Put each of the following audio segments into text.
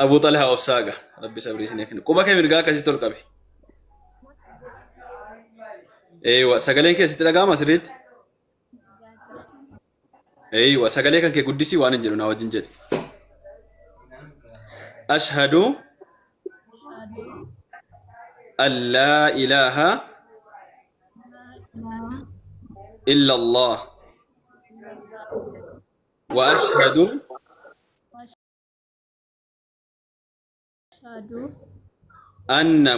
Abuu Xalhaa obsaaga. Rabbi sabrii isin kennu. Quba kee mirgaa akkasitti ol qabi. Eeywa sagaleen kee sitti dhaga'ama sirriitti? Eeywa sagalee kan kee guddisii waan hin jedhu naa wajjin jedhi. Ashhadu an laa ilaaha illa Allah wa ashhadu anna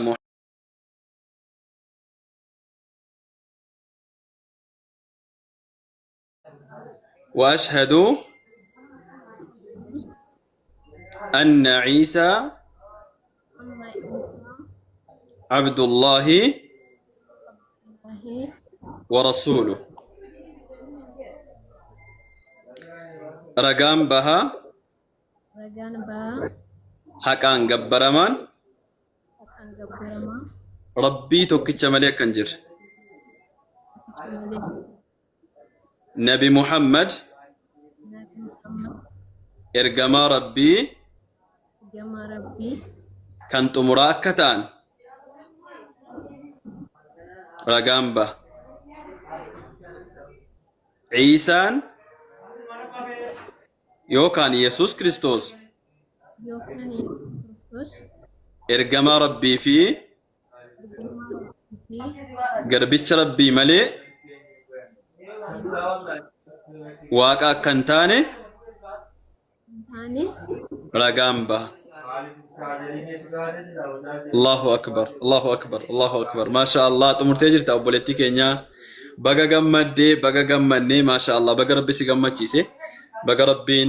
وأشهد أن عيسى عبد الله ورسوله رقام بها Ragaan bahaa haqaan gabbaramaan haqaan gabbaramaa Rabbii tokkicha malee akka hin jirre. tokkicha malee Nabi Muhammad Nabi Muhammad ergamaa Rabbii ergamaa Rabbii kan xumuraa akka ta'an ragaan baha. Ciisaan yookaan Yesuus Kiristoos yookaan Yesuus Kiristoos ergamaa Rabbii fi ergamaa Rabbii fi garbicha Rabbii malee Waaqa akka hin taane hin taane ragaan baha. Allahu akbar, Allahu akbar, Allahu akbar. Maasha Allah xumurtee jirta obboleettii keenyaa. Baga gammaddee, baga gammannee, maasha Allah baga Rabbi si gammachiise. Baga Rabbiin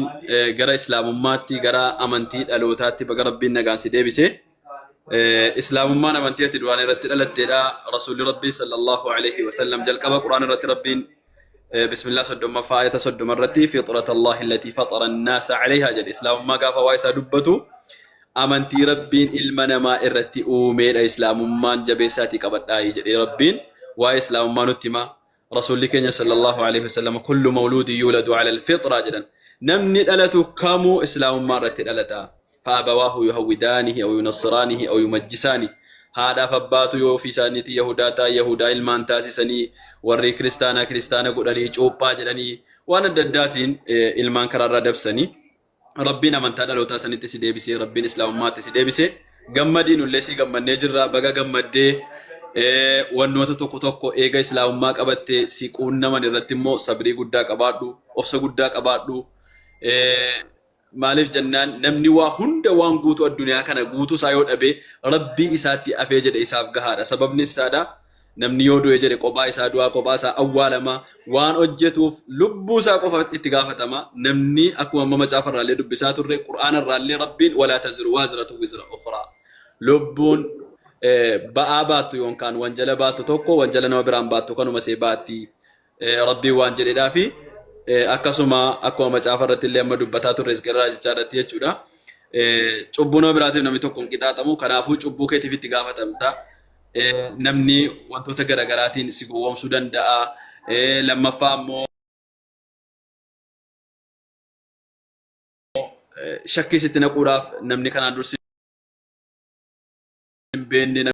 gara Islaamummaatti, gara amantii dhalootaatti baga Rabbiin nagaan si deebise. Islaamummaan amantii ati duraan irratti dhalatteedha. Rasuulli Rabbii sallallahu alaihi wasallam jalqaba Qur'aan irratti Rabbiin bismillah 30ffaa ayata 30 irratti fixrata Allahi allati faxara annaasa alayhaa jedhe. Islaamummaa gaafa waa isaa dubbatu amantii Rabbiin ilma namaa irratti uumeedha. Islaamummaan jabeessaatii qabadhaayi jedhee Rabbiin waa'ee Islaamummaa nutti hima. Rasuulli keenya sallallahu alaihi wasallam kullu mawluudin yuuladu ala alfixraa jedhan. Namni dhalatu kamuu islaamummaa irratti dhalata. Fa'abawaahu yuhawwidaanihi aw yunassiraanihi aw yumajjisaani. Haadhaaf abbaatu yoo ofii isaaniitii yahudaa ta'an yahudaa ilmaan taasisanii warri kiristaanaa kiristaana godhanii cuuphaa jedhanii waan adda addaatiin ilmaan karaarraa dabsanii. Rabbiin amantaa dhalootaa sanitti si deebisee Rabbiin islaamummaatti si deebise gammadii nullee si gammannee jirra baga gammaddee wannoota tokko tokko eega islaamummaa qabatte si quunnaman irratti immoo sabrii guddaa qabaadhu obsa guddaa qabaadhu maaliif jennaan namni waa hunda waan guutuu addunyaa kana guutuu isaa yoo dhabe Rabbii isaatti afee jedhe isaaf gahaadha sababni isaadha Namni yoo du'e jedhe qophaa isaa du'aa kophaa isaa awwaalama. Waan hojjetuuf lubbuu isaa qofa itti gaafatama. Namni akkuma amma macaafa irraallee dubbisaa turre Qur'aana irraallee Rabbiin walaa taziru waaziratu wizra ukhraa. Lubbuun ba'aa baattu yookaan wanjala baattu tokko wanjala nama biraan baattu kanuma see baatti. Rabbiin waan jedhedhaa fi akkasuma akkuma macaafa irratti illee amma dubbataa turre Isqeel raajichaa irratti jechuudha. Cubbuu nama biraatiif namni tokko hin qixaaxamu. Kanaafuu cubbuu keetiif itti gaafatamta. Namni wantoota garaagaraatiin si gowwoomsuu danda'a. Lammaffaa ammoo shakkii sitti naquudhaaf namni kanaan dursi hin beekne.